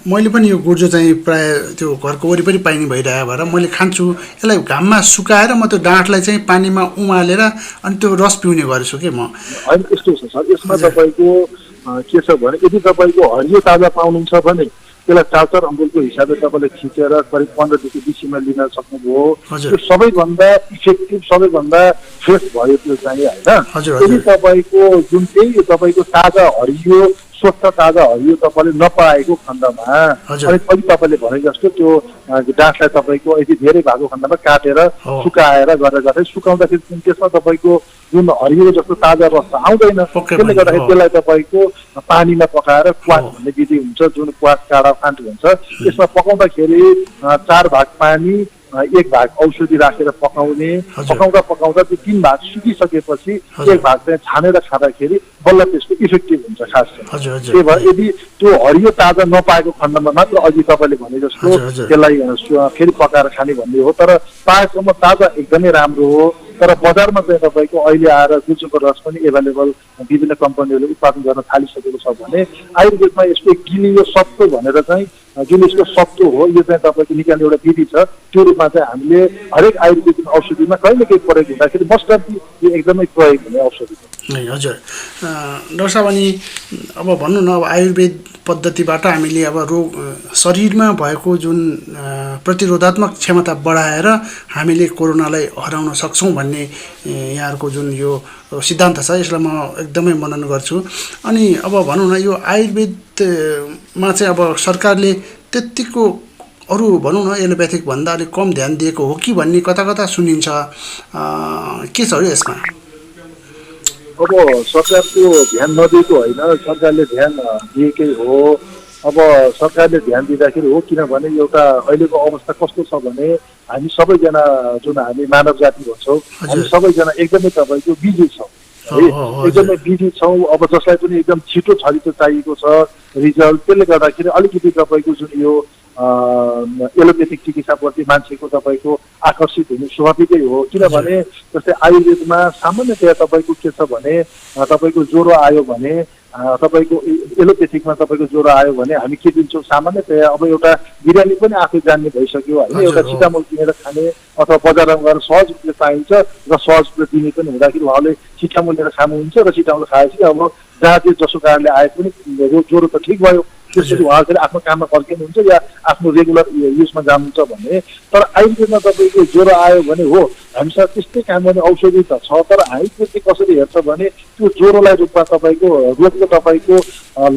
मैले पनि यो गुर्जो चाहिँ प्राय त्यो घरको वरिपरि पाइने भइरहेको भएर मैले खान्छु। यसलाई घाममा सुकाएर म त्यो डाँठलाई चाहिँ पानीमा उमालेर अनि त्यो रस पिउने गरेछु कि म। होइन यस्तो छ सर, यसमा तपाईँको के छ भने यदि तपाईँको हरियो ताजा पाउनुहुन्छ भने त्यसलाई 4 अङ्गुलको हिसाबले तपाईँले खिचेर करिब 15 देखि 20 ml लिन सक्नुभयो। हजुर। त्यो सबैभन्दा इफेक्टिभ सबैभन्दा फ्रेस भयो त्यो चाहिँ होइन। हजुर, यदि हजुर। तपाईँको जुन चाहिँ तपाईँको ताजा हरियो स्वच्छ ताजा हरियो तपाईँले नपाएको खण्डमा हजुर। अनि पनि तपाईँले भने जस्तो त्यो डाँठलाई तपाईँको यदि धेरै भएको खण्डमा काटेर सुकाएर गरेर सुकाउँदाखेरि त्यसमा तपाईँको जुन हरियो जस्तो ताजा रस आउँदैन। पक्कै त्यसले पनि, गर्दाखेरि हो। त्यसलाई तपाईँको पानीमा पकाएर क्वास भन्ने विधि हुन्छ जुन क्वास काँडा फान्ट हुन्छ त्यसमा पकाउँदाखेरि 4 भाग पानी 1 भाग औषधि राखेर पकाउने। हजुर। पकाउँदा त्यो 3 भाग सुकिसकेपछि हजुर। 1 भाग चाहिँ छानेर खाँदाखेरि बल्ल त्यसको इफेक्टिभ हुन्छ खास चाहिँ। हजुर, हजुर। त्यही भएर यदि त्यो हरियो ताजा नपाएको खण्डमा मात्र अघि तपाईँले भने जस्तो हजुर, हजुर। त्यसलाई फेरि पकाएर खाने भन्ने हो। तर पाएसम्म ताजा एकदमै राम्रो हो। तर बजारमा चाहिँ तपाईँको अहिले आएर गुजुको रस पनि एभाइलेबल विभिन्न कम्पनीहरूले उत्पादन गर्न थालिसकेको छ भने आयुर्वेदमा यसको गिलियो सत्तो भनेर चाहिँ जुन यसको सत्तो हो यो चाहिँ तपाईँको निकाल्ने एउटा विधि छ। त्यो रूपमा चाहिँ हामीले हरेक आयुर्वेदिक औषधिमा कहिले केही प्रयोग हुँदाखेरि मस्ट यो एकदमै प्रयोग हुने औषधि हो। हजुर। डाक्टर साहब अनि अब भन्नु न अब आयुर्वेद पद्धतिबाट हामीले अब रोग शरीरमा भएको जुन प्रतिरोधात्मक क्षमता बढाएर हामीले कोरोनालाई हराउन सक्छौँ भन्ने यहाँहरूको जुन यो सिद्धान्त छ यसलाई म एकदमै मनन गर्छु। अनि अब भनौँ न यो आयुर्वेदमा चाहिँ अब सरकारले त्यत्तिको अरू भनौँ न एलोप्याथिक भन्दा अलिक कम ध्यान दिएको हो कि भन्ने कता कता सुनिन्छ। के छ अरे यसमा? अब सरकारको ध्यान नदिएको होइन, सरकारले ध्यान दिएकै हो। अब सरकारले ध्यान दिँदाखेरि हो किनभने एउटा अहिलेको अवस्था कस्तो छ भने हामी सबैजना जुन हामी मानव जाति भन्छौँ हामी सबैजना एकदमै तपाईँको बिजी छौँ है, एकदमै बिजी छौँ। अब जसलाई पनि एकदम छिटो छरितो चाहिएको छ रिजल्ट, त्यसले गर्दाखेरि अलिकति तपाईँको जुन यो एलोप्याथिक चिकित्साप्रति मान्छेको तपाईँको आकर्षित हुनु स्वाभाविकै हो। किनभने जस्तै आयुर्वेदमा सामान्यतया तपाईँको के छ भने तपाईँको ज्वरो आयो भने तपाईँको एलोप्याथिकमा तपाईँको ज्वरो आयो भने हामी के दिन्छौँ सामान्यतया अब एउटा बिरामी पनि आफै जान्ने भइसक्यो होइन, एउटा सिटामोल किनेर खाने अथवा बजारमा गएर सहज रूपले पाइन्छ र सहज रूपले दिने पनि हुँदाखेरि उहाँले सिटामोल लिएर खानुहुन्छ र सिटामोल खाएपछि अब जहाँ जे जसो कारणले आए पनि ज्वरो त ठिक भयो, त्यसपछि उहाँले आफ्नो काममा फर्किनुहुन्छ या आफ्नो रेगुलर युजमा जानुहुन्छ भने। तर आयुर्वेदमा तपाईँको ज्वरो आयो भने हो हामीसँग त्यस्तै काम गर्ने औषधि त छ, तर हामी त्यसले कसरी हेर्छ भने त्यो ज्वरोलाई रूपमा तपाईँको रोगको तपाईँको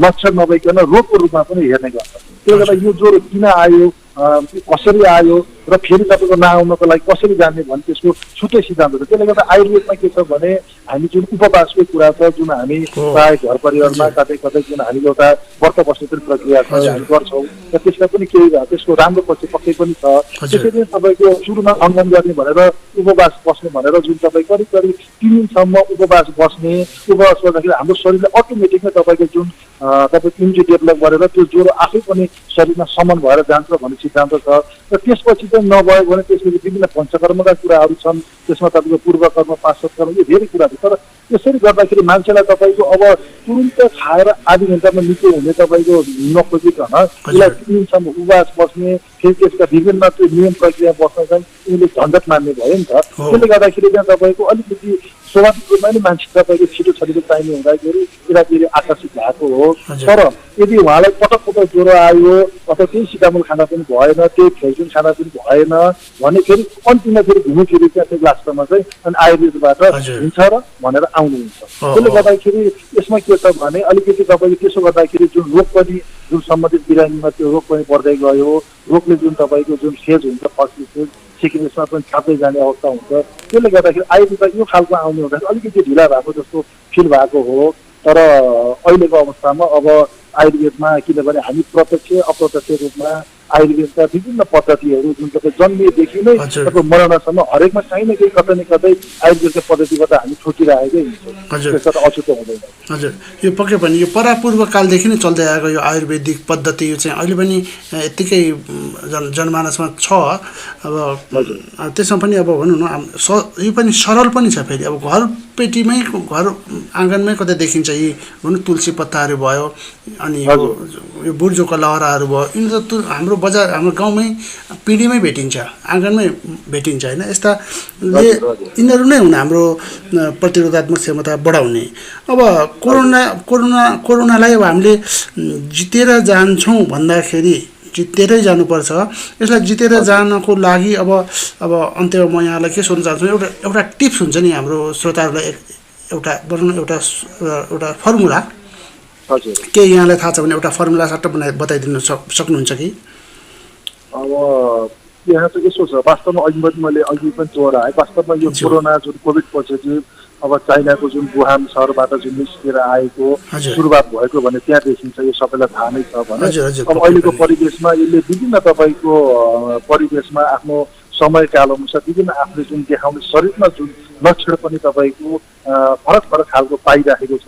लक्षण नभइकन रोगको रूपमा पनि हेर्ने गर्छ। त्यसले गर्दा यो ज्वरो किन आयो कसरी आयो र फेरि तपाईँको नआउनको लागि कसरी जाने भने त्यसको छुट्टै सिद्धान्त छ। त्यसले गर्दा आयुर्वेदमा के छ भने हामी जुन उपवासको कुरा छ जुन हामी प्राय घर परिवारमा कतै कतै जुन हामी एउटा व्रत बस्ने पनि प्रक्रिया छ हामी गर्छौँ र त्यसमा पनि केही त्यसको राम्रो पक्ष पक्कै पनि छ। त्यसैले तपाईँको सुरुमा अङ्गन गर्ने भनेर उपवास बस्ने भनेर जुन तपाईँ करिब करिब 3 दिनसम्म उपवास बस्ने, उपवास गर्दाखेरि हाम्रो शरीरले अटोमेटिकली तपाईँको जुन तपाईँ इम्युनिटी डेभलप गरेर त्यो ज्वरो आफै पनि शरीरमा समन भएर जान्छ भन्ने सिद्धान्त छ। र त्यसपछि चाहिँ नभयो भने त्यसपछि विभिन्न पञ्चकर्मका कुराहरू छन्, त्यसमा तपाईँको पूर्वकर्म पार्श्वकर्म यो धेरै कुराहरू। तर त्यसरी गर्दाखेरि मान्छेलाई तपाईँको अब तुरुन्त खाएर आधी घन्टामा निको हुने तपाईँको नखोजिकन उसलाई 3 दिनसम्म उपवास बस्ने फेरि त्यसका विभिन्न त्यो नियम प्रक्रिया बस्न चाहिँ उनले झन्झट मान्ने भयो नि त। त्यसले गर्दाखेरि चाहिँ तपाईँको अलिकति स्वाभाविक रूपमा नै मान्छे तपाईँको छिटो छरितो चाहिने हुँदाखेरि यतातिर आकर्षित भएको हो। तर यदि उहाँलाई पटक पटक ज्वरो आयो अथवा केही सिटामोल खाना पनि भएन, केही फ्याक्सिन खाना पनि भएन भने फेरि अन्तिममा फेरि घुमेफिरि चाहिँ लास्टमा चाहिँ अनि आयुर्वेदबाट हुन्छ र भनेर आउनुहुन्छ। त्यसले गर्दाखेरि यसमा के छ भने अलिकति तपाईँले त्यसो गर्दाखेरि जुन रोग पनि जुन सम्बन्धित बिरामीमा त्यो रोग पनि बढ्दै गयो, रोगले जुन तपाईँको जुन फेज हुन्छ फर्स्ट फेज सेकेन्ड फेजमा पनि छाप्दै जाने अवस्था हुन्छ। त्यसले गर्दाखेरि आयुर्वेद यो खालको आउने हुँदाखेरि अलिकति ढिला भएको जस्तो फिल भएको हो। तर अहिलेको अवस्थामा अब आयुर्वेदमा किनभने हामी प्रत्यक्ष अप्रत्यक्ष रूपमा आयुर्वेदका विभिन्न पद्धतिहरू जुन तपाईँ जन्मिएदेखि नै तपाईँ मरणसम्म हरेकमा काहीँ न केही कतै न कतै आयुर्वेदका पद्धतिबाट हामी ठोकिरहेकै हुन्छौँ, त्यसबाट अछुतो हुँदैन। हजुर, यो पक्कै पनि यो परापूर्व कालदेखि नै चल्दै आएको यो आयुर्वेदिक पद्धति यो चाहिँ अहिले पनि यत्तिकै जनमानसमा छ। अब त्यसमा पनि अब भनौँ न यो पनि सरल पनि छ। फेरि अब घरपेटीमै घर आँगनमै कतै देखिन्छ यी भनौँ तुलसी पत्ताहरू भयो अनि यो बुर्जोका लहराहरू भयो, यिनीहरू त हाम्रो बजार हाम्रो गाउँमै पिँढीमै भेटिन्छ, आँगनमै भेटिन्छ होइन। यस्ताले यिनीहरू नै हुन् हाम्रो प्रतिरोधात्मक क्षमता बढाउने। अब कोरोनालाई अब हामीले जितेर जान्छौँ भन्दाखेरि जितेरै जानुपर्छ। यसलाई जितेर जानको लागि अब अन्त्यमा म यहाँलाई के सोध्न चाहन्छु, एउटा टिप्स हुन्छ नि हाम्रो श्रोताहरूलाई, एउटा भनौँ न एउटा फर्मुला के यहाँलाई थाहा छ भने एउटा फर्मुला सट्ट बताइदिनु सक्नुहुन्छ कि? अब यहाँ चाहिँ यसो छ, वास्तवमा मैले अघि पनि दोहोऱ्याएँ, वास्तवमा यो कोरोना जुन कोभिड पोजिटिभ अब चाइनाको जुन वुहान सहरबाट जुन निस्केर आएको सुरुवात भएको भने त्यहाँ देखिन्छ, यो सबैलाई थाहा नै छ भने। अब अहिलेको परिवेशमा यसले विभिन्न तपाईँको परिवेशमा आफ्नो समयकाल अनुसार विभिन्न आफूले जुन देखाउने शरीरमा जुन लक्षण पनि तपाईँको फरक फरक खालको पाइराखेको छ।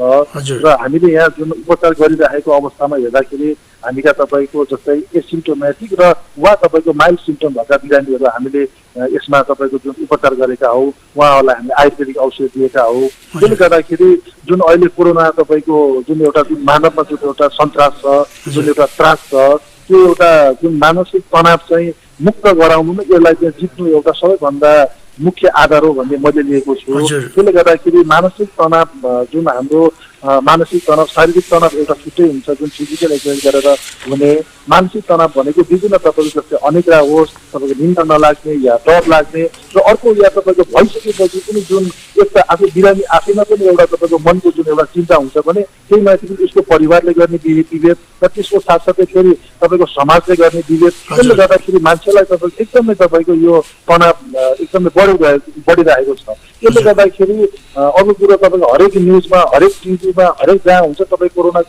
र हामीले यहाँ जुन उपचार गरिराखेको अवस्थामा हेर्दाखेरि हामीका तपाईँको जस्तै एसिम्टोमेटिक र वा तपाईँको माइल्ड सिम्टम भएका बिरामीहरू हामीले यसमा तपाईँको जुन उपचार गरेका हौ, उहाँहरूलाई हामीले आयुर्वेदिक औषधि दिएका हौ। त्यसले गर्दाखेरि जुन अहिले कोरोना तपाईँको जुन एउटा जुन मानवमा जुन एउटा सन्तास छ, जुन एउटा त्रास छ, त्यो एउटा जुन मानसिक तनाव चाहिँ मुक्त गराउनु नै यसलाई चाहिँ जित्नु एउटा सबैभन्दा मुख्य आधार हो भन्ने मैले लिएको छु। त्यसले गर्दाखेरि मानसिक तनाव जुन हाम्रो मानसिक तनाव शारीरिक तनाव एउटा छुट्टै हुन्छ, जुन फिजिकल एक्सर्साइज गरेर हुने। मानसिक तनाव भनेको विभिन्न तपाईँको जस्तै अनिद्रा होस्, तपाईँको निन्द नलाग्ने या डर लाग्ने, र अर्को या तपाईँको भइसकेपछि पनि जुन एउटा आफू बिरामी आफैमा पनि एउटा तपाईँको मनको जुन एउटा चिन्ता हुन्छ भने त्यही माथि पनि उसको परिवारले गर्ने विभेद र त्यसको साथसाथै फेरि तपाईँको समाजले गर्ने विभेद। त्यसले गर्दाखेरि मान्छेलाई तपाईँको एकदमै तपाईँको यो तनाव एकदमै बढिरहेको छ। त्यसले गर्दाखेरि अरू कुरो तपाईँको हरेक न्युजमा, हरेक टिभीमा, हरेक जहाँ हुन्छ तपाईँ कोरोना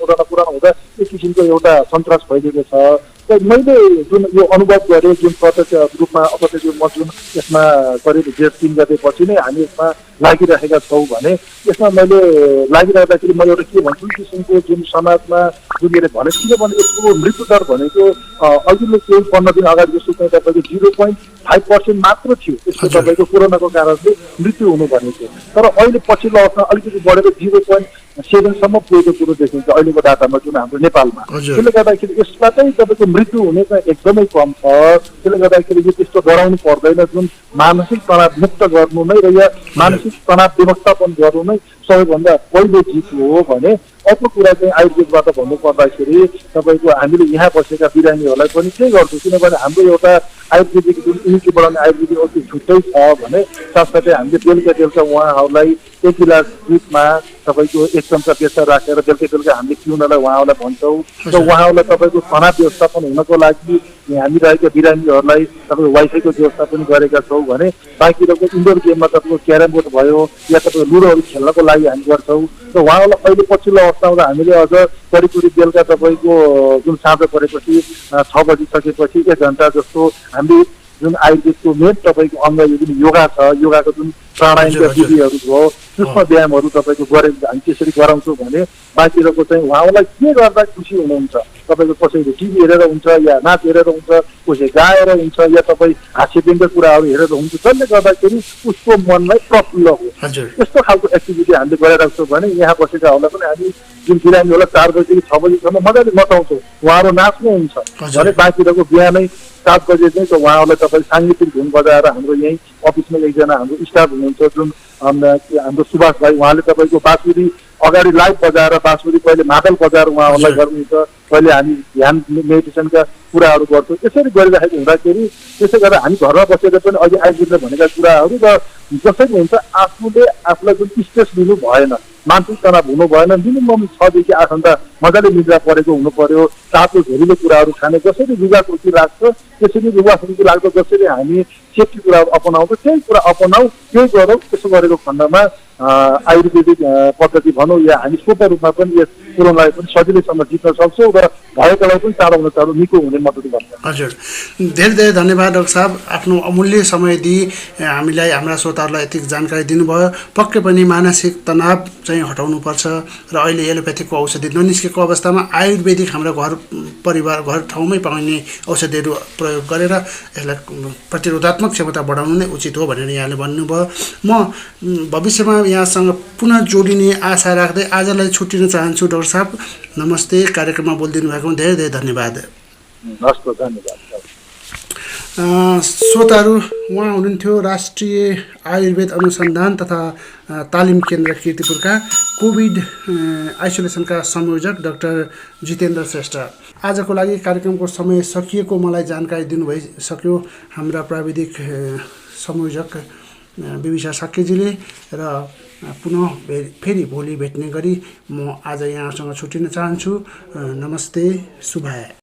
हुँदा एक किसिमको एउटा सन्तास भइदिएको छ। मैले जुन यो अनुभव गरेँ, जुन प्रत्यक्ष रूपमा अप्रत्यक्ष रूपमा जुन यसमा करिब जेठ 3 गतेपछि नै हामी यसमा लागिरहेका छौँ भने यसमा मैले लागिरहँदाखेरि मैले एउटा के भन्छु, किसिमको जुन समाजमा जुन मैले भने किनभने यसको मृत्यु दर भनेको अघिल्लो केही 15 दिन अगाडि जस्तो चाहिँ तपाईँको 0.5% मात्र थियो यसको तपाईँको कोरोनाको कारणले मृत्यु हुनु भनेको। तर अहिले पछिल्लो अवस्थामा अलिकति बढेर 0.7सम्म पुगेको कुरो देखिन्छ अहिलेको डाटामा जुन हाम्रो नेपालमा। त्यसले गर्दाखेरि यसबाटै तपाईँको मृत्यु हुने चाहिँ एकदमै कम छ। त्यसले गर्दाखेरि यो त्यस्तो डराउनु पर्दैन, जुन मानसिक तनाव मुक्त गर्नु नै र या मानसिक तनाव व्यवस्थापन गर्नु नै सबैभन्दा पहिलो चिज हो भने। अर्को कुरा चाहिँ आयुर्वेदबाट भन्नुपर्दाखेरि तपाईँको हामीले यहाँ बसेका बिरामीहरूलाई पनि त्यही गर्छौँ, किनभने हाम्रो एउटा आयुर्वेदिक जुन इम्युनिटी बढाउने आयुर्वेदिक औषधि छुट्टै छ भने साथसाथै हामीले बेलुका उहाँहरूलाई 1 गिलास दुधमा तपाईँको 1 चम्चा बेसार राखेर बेलुका हामीले पिउनलाई उहाँहरूलाई भन्छौँ। र उहाँहरूलाई तपाईँको तनाव व्यवस्थापन हुनको लागि हामी रहेका बिरामीहरूलाई तपाईँको वाइफाईको व्यवस्था पनि गरेका छौँ भने। बाँकी रहेको इन्डोर गेममा तपाईँको क्यारम बोर्ड भयो या तपाईँको लुडोहरू खेल्नको लागि हामी गर्छौँ। र उहाँहरूलाई अहिले पछिल्लो अवस्थामा हामीले अझ करिब बेलुका तपाईँको जुन साँझ परेपछि 6 बजिसकेपछि 1 घन्टा जस्तो हामीले जुन आयुर्वेदको मेन तपाईँको अङ्ग यो जुन योगा छ, योगाको जुन प्राणायामका विधिहरू भयो, सूक्ष्म व्यायामहरू तपाईँको गरेर हामी त्यसरी गराउँछौँ भने बाँकी रहेको चाहिँ उहाँहरूलाई के गर्दा खुसी हुनुहुन्छ। तपाईँको कसैले टिभी हेरेर हुन्छ या नाच हेरेर हुन्छ, कसै गाएर हुन्छ या तपाईँ हास्यव्यङ्ग्य कुराहरू हेरेर हुन्छ, जसले गर्दाखेरि उसको मनलाई प्रफुल्ल हो। यस्तो खालको एक्टिभिटी हामीले गरिरहेको छौँ भने यहाँ बसेकाहरूलाई पनि हामी जुन बिरामीहरूलाई 4 बजीदेखि 6 बजीसम्म मजाले नचाउँछौँ, उहाँहरू नाच्नुहुन्छ भने बाँकी रहेको बिहानै 7 बजे चाहिँ उहाँहरूलाई तपाईँ साङ्गीतिक धुन बजाएर हाम्रो यहीँ अफिसमा एकजना हाम्रो स्टाफ हुनुहुन्छ जुन हाम्रो सुभाष भाइ, उहाँले तपाईँको बाँसुरी अगाडि लाइभ बजाएर बाँसुरी पहिले मादल बजाएर उहाँहरूलाई गर्नुहुन्छ, पहिले हामी ध्यान मेडिटेसनका कुराहरू गर्छौँ। यसरी गरिराखेको हुँदाखेरि त्यसै गरेर हामी घरमा बसेर पनि अघि आइपुग्ने भनेका कुराहरू र जसरी हुन्छ आफूले आफूलाई जुन स्ट्रेस लिनु भएन, मानसिक तनाव हुनु भएन, मिनिमम 6 देखि 8 घन्टा मजाले निद्रा परेको हुनु पर्यो, तातो झेलिलो कुराहरू खाने, जसरी लुगा खुसी लाग्छ त्यसरी लुगा खुसी लाग्छ, जसरी हामी सेफ्टी कुराहरू अपनाउँछौँ त्यही कुरा अपनाऊ, त्यही गरौँ। त्यसो गरेको खण्डमा आयुर्वेदिक पद्धति भनौँ या हामी शुद्ध रूपमा पनि यस कोरोनालाई पनि सजिलैसँग जित्न सक्छौँ र भएकोलाई पनि चाँडो निको हुने मद्दत गर्छ। हजुर, धेरै धेरै धन्यवाद डाक्टर साहब, आफ्नो अमूल्य समय दिई हामीलाई हाम्रा श्रोताहरूलाई यति जानकारी दिनुभयो। पक्कै पनि मानसिक तनाव चाहिँ हटाउनुपर्छ र अहिले एलोप्याथीको औषधि ननिस्केको अवस्थामा आयुर्वेदिक हाम्रो घर परिवार घर ठाउँमै पाइने औषधिहरू प्रयोग गरेर यसलाई प्रतिरोधात्मक क्षमता बढाउनु नै उचित हो भनेर यहाँले भन्नुभयो। म भविष्यमा यहाँसँग पुनः जोडिने आशा राख्दै आजलाई छुट्टिन चाहन्छु। डाक्टर साहब नमस्ते, कार्यक्रममा बोलिदिनु भएको धेरै धेरै धन्यवाद। हस्, धन्यवाद। श्रोताहरू, उहाँ हुनुहुन्थ्यो राष्ट्रिय आयुर्वेद अनुसन्धान तथा तालिम केन्द्र कीर्तिपुरका कोभिड आइसोलेसनका संयोजक डाक्टर जितेन्द्र श्रेष्ठ। आजको लागि कार्यक्रमको समय सकिएको मलाई जानकारी दिनुभइसक्यो हाम्रा प्राविधिक संयोजक विविसा साक्यजीले र पुनः फेरि भोलि भेट्ने गरी म आज यहाँसँग छुट्टिन चाहन्छु। नमस्ते, शुभाय।